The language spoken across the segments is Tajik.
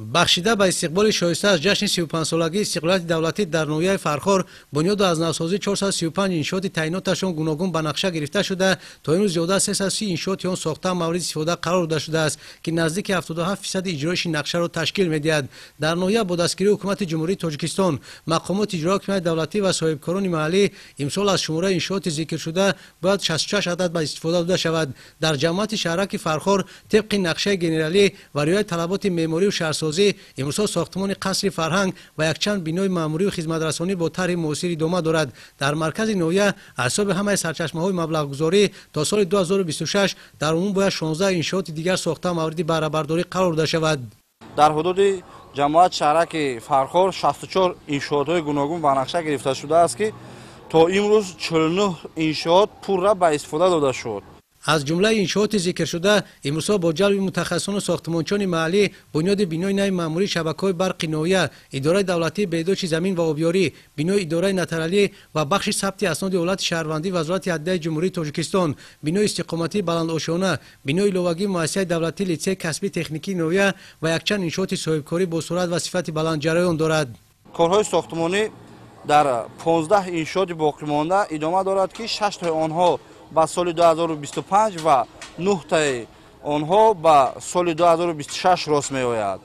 Бахшида ба истиқболи шоиста аз ҷашни 35-солагии истиқлолияти давлатӣ дар ноҳияи Фархор бунёду аз навсозии 435 иншооти таъиноташон гуногун ба нақша гирифта шуда, то имрӯз зиёда аз 330 иншооти он сохта мавриди истифода қарор дода шудааст, ки наздики 77% иҷроиши нақшаро ташкил медиҳад. Дар ноҳия бо дастгирии ҳукумати Ҷумҳурии Тоҷикистон, мақомоти иҷрои ҳокимияти давлатӣ ва соҳибкорони маҳаллӣ имсол аз шумораи иншооти зикршуда бояд 66 адад ба истифода дода шавад. Дар ҷамоати шаҳраки Фархор тибқи нақшаи генералӣ ва риояи талаботи меъморию шаҳрсозӣ имрӯзҳо сохтмони қасри фарҳанг ва якчанд бинои маъмурию хизматрасонӣ бо тарҳи муосир идома дорад. Дар маркази ноҳия аз ҳисоби ҳамаи сарчашмаҳои маблағгузорӣ то соли 2026 дар умум бояд 16 иншооти дигар сохта мавриди баҳрабардорӣ қарор дода шавад. Дар ҳудуди ҷамоат шаҳраки Фархор 64 иншоотҳои гуногун ба нақша гирифта шудааст, ки то имрӯз 49 иншоот пурра ба истифода дода шуд. Аз ҷумлаи иншооти зикршуда имрӯзҳо бо ҷалби мутахассисону сохтмончони маҳаллӣ бунёди бинои нави маъмурии шабакаҳои барқи ноҳия, идораи давлатии беҳдошти замин ва обёрӣ, бинои идораи нотариалӣ ва бахши сабти асноди ҳолати шаҳрвандии Вазорати адлияи Ҷумҳурии Тоҷикистон, бинои истиқоматии баландошёна, бинои иловагии муассисаи давлатии литсеи касбии техникии ноҳия ва якчанд иншооти соҳибкорӣ бо суръат ва сифати баланд ҷараён дорад. Корҳои сохтмонӣ дар 15 иншооти боқимонда идома дорад, ки 6 тои онҳо ба соли 2025 ва 9таи онҳо ба соли 2026 рост меояд.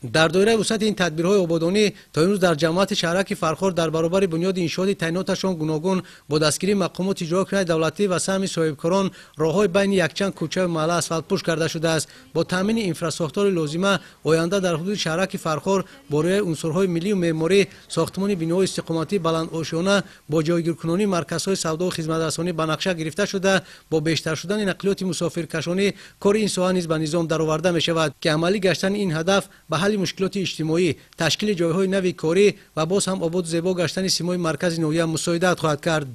Дар доираи вусъати ин тадбирҳои ободонӣ то имрӯз дар ҷамоати шаҳраки Фархор дар баробари бунёди иншооти таъиноташон гуногун бо дастгирии мақомоти иҷрои ҳокимияти давлатӣ ва саҳми соҳибкорон роҳҳои байни якчанд кӯчаю маҳалла асфалтпӯш карда шудааст. Бо таъмини инфрасохтори лозима оянда дар ҳудуди шаҳраки Фархор бо риояи унсурҳои миллию меъморӣ сохтмони биноҳои истиқоматии баландошёна бо ҷойгиркунонии марказҳои савдову хизматрасонӣ ба нақша гирифта шуда, бо бештар шудани нақлиёти мусофиркашонӣ кори ин соҳа низ ба низом дароварда мешавад, ки амалӣ гаштани ин ҳадаф ба ҳалли мушкилоти иҷтимоӣ, ташкили ҷойҳои нави корӣ ва боз ҳам ободу зебо гаштани симои маркази ноҳия мусоидат хоҳад кард.